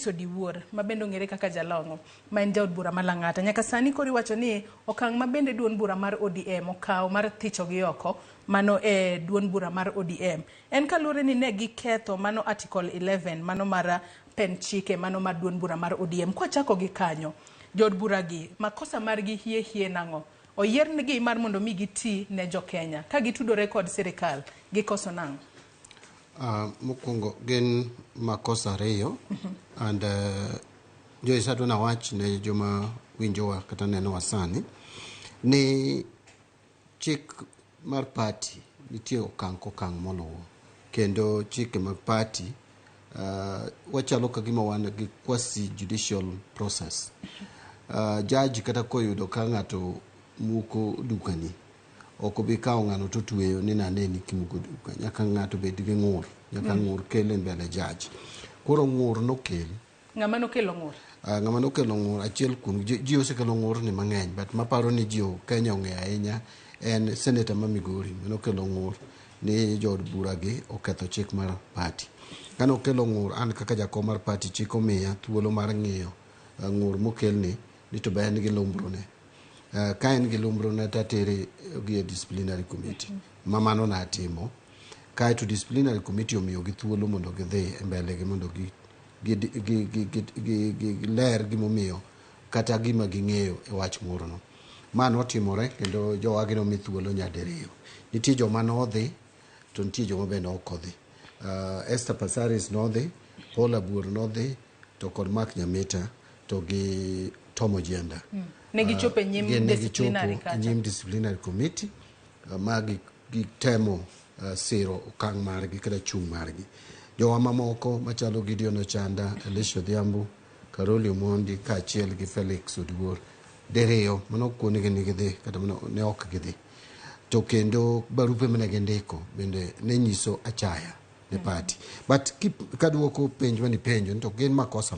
Felix Odiwuor ma bende ong'ere kaka Jalong'o ma en jaod bura ma Lang'ata. Nyaka sani koro iwacho ni okang' ma bende duond bura mar ODM okawo mar thichogi oko mano e duond bura mar ODM en kaluwore ni ne giketho mano Article 11 mano mar pen chike mano mar duond bura mar ODM. Kwachako gi kanyo, jood bura gi makosa margi hie hie nang'o? Oyiernigi mar mondo mi giti ne jo Kenya. Ka gitudore kod sirikal, gikoso nang'o? Mokwongo gin makosa ariyo and Joyce adwa nawach ne joma winjowa kata nenowa sani ni chik mar party nitie okang' kokang' moluwo kendo chike mag party wachalo ka gima wan gi quasi judicial process. Judge kata koyudo ka ng'ato muko dukani ok obi kawo ng'ano to tweyo ni naneni kimuko duka nyaka ng'ato bed gi ng'ur nyaka ng'ur kel e mbele judge koro ng'ur nokel. Ng'ama nokelo ng'ur? Ng'ama nokelo ng'ur achiel kuom ji osekelo ng'ur ni mang'eny but maparo ni ji Kenya ong'eyo ahinya en senator ma Migori manokelo ng'ur ni jood bura gi oketho chik mar party. Kane okelo ng'ur an kaka jakom mar party chik omiya thuolo mar ng'iyo ng'ur mokelni ni to be en gi lumbro ne. Ka en gi lumbro ne tatere gi e disciplinary committee ma mano natimo kaeto disciplinary committee omiyogi thuolo mondo gidhi e mbele gi mondo gi ler gimomiyo kata gima ging'eyo e wach ng'urno. Ma notimore kendo jowagi nomi thuolo nyadiriyo. Nitie joma nodhi to nitie joma bende ok odhi. Esther Passaris nodhi, Paul Abuor nodhi to kod Mark Nyamita to gi Tom Ojienda. Ne gichopo e nyim Gin ne disciplinary gichopo e kacha. nyim disciplinary committee ma gitemo siro okang' margi kata chung' margi. Jowa mamoko machalo Gideon Ochanda, Elisha Odhiambo, Caroli Omondi kaachiel gi Felix Oduor diriyo mano kuondgi ni gidhi kata mano ne ok gidhi. To kendo barupe mane gindiko bende ne nyiso achaya ne party. But kaduoko penj manipenjo ni to gin makosa.